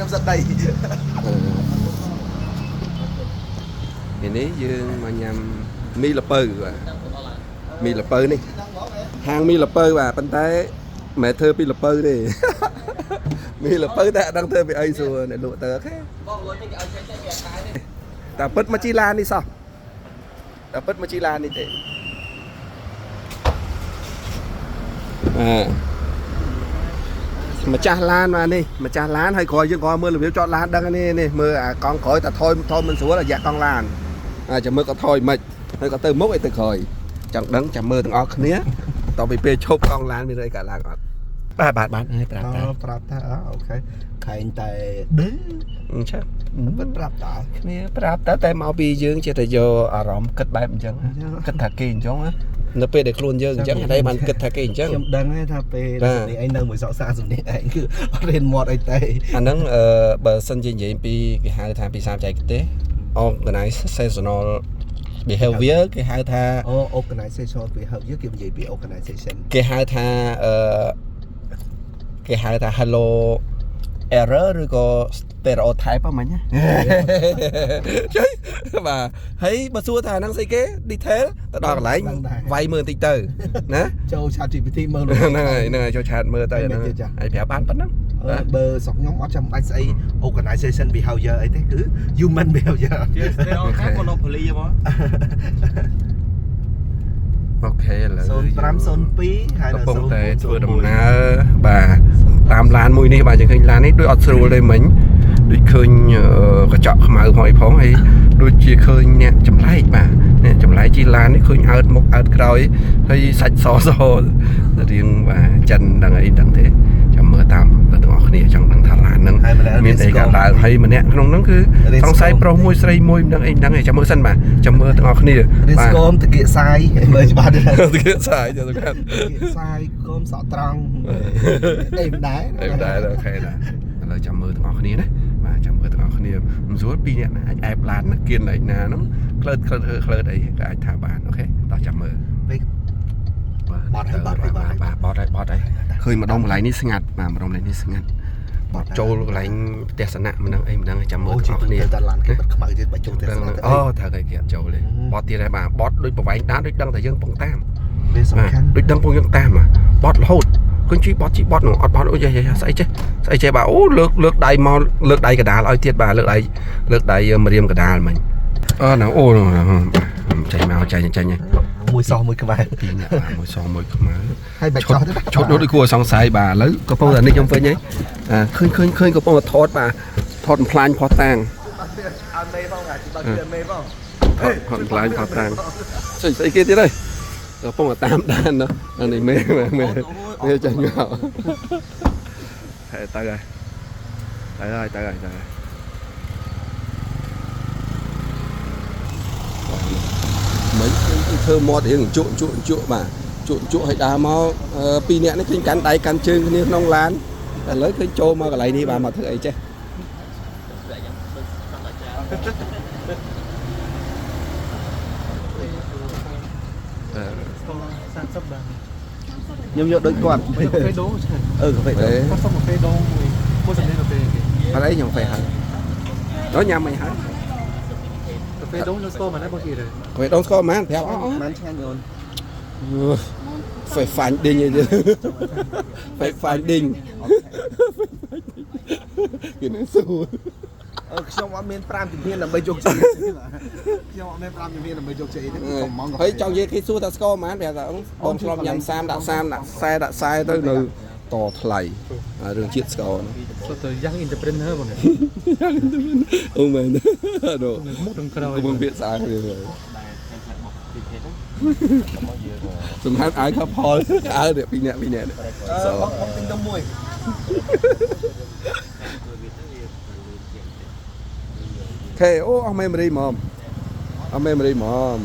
ខ្ញុំសិតដី ថ្ងៃនេះយើងមកញ៉ាំមីលពៅបាទមីលពៅនេះហាងមីលពៅបាទប៉ុន្តែមិនមែនធ្វើពីលពៅទេ មីលពៅតែអត់ដឹងធ្វើពីអីសួរអ្នកលក់ទៅ OK តែពិតមកជីឡាននេះសោះតែពិតមកជីឡាននេះទេអឺម្ចាស់ឡានមកនេះម្ចាស់ឡានហើយក្រោយយើងក្រោយមើលរបៀបចតឡានដឹងនេះនេះមើលអាកង់ក្រោយតែថយថយមិនស្រួលរយៈកង់ឡានអាចចាំមើលក៏ថយមិនហើយក៏ទៅមុខអីទៅក្រោយចង់ដឹងចាំមើលទាំងអស់គ្នាតទៅពេលឈប់កង់ឡានមានអីកើតឡើងអត់បាទបាទបាទហើយប្រាប់ប្រាប់ ប្រាប់ថា OK ខែងតែឌឺ អញ្ចឹង ពិតប្រាប់តើ គ្នាប្រាប់តើតែមកពីយើងចេះតែយកអារម្មណ៍គិតបែបអញ្ចឹងគិតថាគេអញ្ចឹងណានៅពេលដែលខ្លួនយើងអញ្ចឹងហើយបានគិតថាគេអញ្ចឹង ខ្ញុំដឹងហើយថាពេល បាទ នេះឯងនៅមួយសក់សាសំនេះឯងគឺអត់រៀនមាត់អីទេ អាហ្នឹងអឺបើសិនជានិយាយពីគេហៅថាភាសាបច្ចេកទេស organizational behavior គេហៅថា អូ organization behavior គេនិយាយពី organization គេហៅថាអឺគេហៅថា hello error ឬក៏ stereotype ហ្នឹងមិញណា ចេះបាទហើយបើសួរថាអាហ្នឹងស្អីគេ detail ទៅដល់កន្លែងវាយមើលបន្តិចទៅណា ចូល Chat GPT មើល ហ្នឹងហើយហ្នឹងហើយចូលឆាតមើលទៅហ្នឹង មែនទេចា៎ ហើយប្រាប់បានប៉ុណ្ណឹង អឺបើស្រុកខ្ញុំអត់ចាំបាច់ស្អី organization behavior អីទេគឺ human behavior ជា stereotype monopoly ហ្មង OK ឥឡូវ 0502ហើយ កំពុងតែ 04 ធ្វើដំណើរបាទតាមឡានមួយនេះបាទយើងឃើញឡាននេះដូចអត់ស្រួលទេមិញដូចឃើញកញ្ចក់ខ្មៅផងអីផងហើយដូចជាឃើញអ្នកចម្លែកបាទអ្នកចម្លែកជិះឡាននេះឃើញអើតមុខអើតក្រោយហើយសាច់សសរៀងបាទចិនដឹងអីដឹងទេចាំមើលតាមទាំងអស់គ្នាចង់ដឹងថាឡានហ្នឹង ហើយម្នាក់ មានអីកើតឡើងហើយម្នាក់ក្នុងហ្នឹងគឺសង្ស័យប្រុសមួយស្រីមួយមិនដឹងអីដឹងអីចាំមើលសិនបាទចាំមើលទាំងអស់គ្នា រៀន បាទ ស្គមតកៀកសាយមើលច្បាស់ទេត ទៅគេសាយទៅខាង កៀកសាយគមសក់ត្រង់អីមិនដែរ អីមិនដែរ OK ដែរឥឡូវចាំមើលទាំងអស់គ្នាណាបាទចាំមើលទាំងអស់គ្នាមិនស្រួលពីរនាក់ណាអាចអែបឡានណាគៀនឯណាហ្នឹងក្លើតក្លើតក្លើតអីក៏អាចថាបាន OK តោះចាំមើល ពេល បាទ បត់ហើយបត់ហើយ បាទបាទបត់ហើយបត់ហើយឃើញម្ដុំកន្លែងនេះស្ងាត់បាទម្ដុំកន្លែងនេះស្ងាត់បត់ចូលកន្លែងផ្ទះសនៈមិនដឹងអីមិនដឹងចាំមើល អូ ទាំងអស់គ្នា ទៅតែឡានគេបាត់ខ្មៅទៀតបាច់ចូលផ្ទះ ដឹង ស្នា អូត្រូវគេគេអត់ចូលទេបត់ទៀតហើយបាទបត់ដូចប្រវែងដានដូចដឹងតែយើងពងតាម វាសំខាន់ ដូចដឹងពងយើងតាមហ៎បត់រហូតឃើញជីបត់ជីបត់នោះអត់បត់អូយស្អីចេះស្អីចេះបាទអូលើកលើកដៃមកលើកដៃកដាលឲ្យទៀតបាទលើកដៃលើកដៃម្រាមកដាលមិញអឺណាអូចេញមកចេញចេញ មួយសោះមួយក្បែរ ពីរនាក់បាទមួយសមួយខ្មៅ ហើយបាច់ចោះទេ ឈុតដូចគួរសង្ស័យបាទឥឡូវកំពុងតែនេះខ្ញុំវិញហីឃើញឃើញឃើញកំពុងតែថតបាទថតបំផ្លាញផោះតាង អត់មេផងអាជីបើគេមេផង ថតថតបំផ្លាញផោះតាងស្អីស្អីគេទៀតហើយកំពុងតែតាមដាននោះនេះមេមេមេចេញមកហើយទៅហើយទៅហើយទៅហើយទៅហើយមិញធ្វើមាត់រៀងជក់ជក់ជក់បាទជក់ជក់ឲ្យដើរមកពីរនាក់នេះឃើញកាន់ដៃកាន់ជើងគ្នាក្នុងឡានឥឡូវឃើញចូលមកកន្លែងនេះបាទមកធ្វើអីចេះ 30បាទ ខ្ញុំយកដូចគាត់ កាហ្វេដូងឆ្ងាញ់ អឺកាហ្វេ អេ គាត់សុំកាហ្វេដូងមួយមួយសម្លេងកាហ្វេគេ អត់អីខ្ញុំហ្វេហើយដល់ញ៉ាំអីហើយ កាហ្វេដូងនៅស្គរមិនដែរបងគេទេ កាហ្វេដងស្ករប៉ុន្មានប្រាប់អស់ បានឆ្ងាញ់អូន ហ្វេហ្វាញ់ឌីងអីទៀតហ្វេហ្វាញ់ឌីងគេនឹងសួរ អឺខ្ញុំអត់មាន5ជំហានដើម្បីជោគជ័យខ្ញុំអត់មាន5ជំហានដើម្បីជោគជ័យទេកំង ហើយចង់និយាយគេសួរថាស្ករប៉ុន្មានប្រាប់ថាបងធ្លាប់ញ៉ាំ30ដាក់30ដាក់40ដាក់40ទៅនៅតថ្លៃរឿងជាតិស្ករ សុទ្ធតែ young entrepreneur បង អូមែនដល់ មុខទាំងក្រោយ កំពុងពាក្យស្អាតគ្នាសំខាន់អាយខផលអើនេះពីរអ្នកពីរអ្នក អឺបងបងទិញទៅមួយ ខេអូអស់ memory ហ្មងអស់ memory ហ្មង